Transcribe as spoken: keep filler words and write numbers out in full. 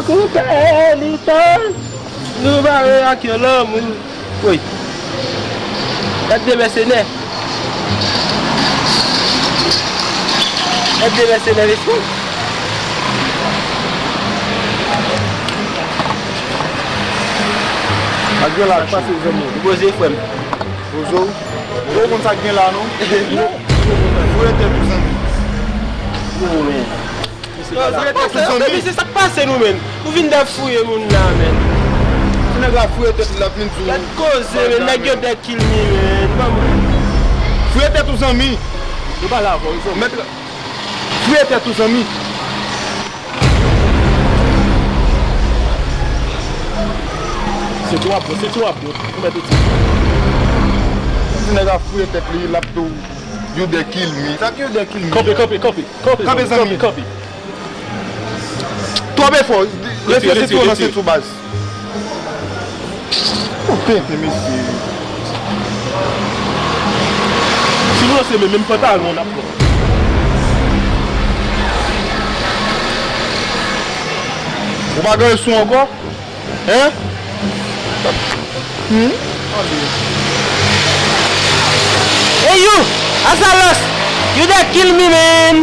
Koupe litan, nou bare ak yon lanmou. Woy. Gad de mèsenè. Gad de mèsenè, mesye. Ak gen la, k pase, zanmi? Ou poze, frè m? Poze w. Ou konn sa k gen la, non? Foure tèt ou, zanmi. Yo, men. Sa k pase, men, se sa k pase nou menm. Nou vin dè fouye moun la, men. Ti nèg la fouye tèt li, l ap vin di w. Gad koze, men, nèg yo dè kill me, men. Ban m. Fouye tèt ou, zanmi. Nou pale avè w, zanmi. Mèt, fouye tèt ou, zanmi. Se tou ap bon, se tou ap bon. Ou mèt ou di. Ti nèg la fouye tèt li, l ap di w, "You dè kill me." Sa ki "You dè kill me"? Kanpe, kanpe, kanpe. Kanpe, kanpe, zanmi, zanmi, kanpe. Twòp efò. Retire, retire sentwon nan sentwon, baz. Ou tenten, mesye. Si nou lanse men, menm pantalon n ap pran. Ou pa gen sou ankò? Hein? Hmm? Hey, you! Azalos! You dè kill me, man!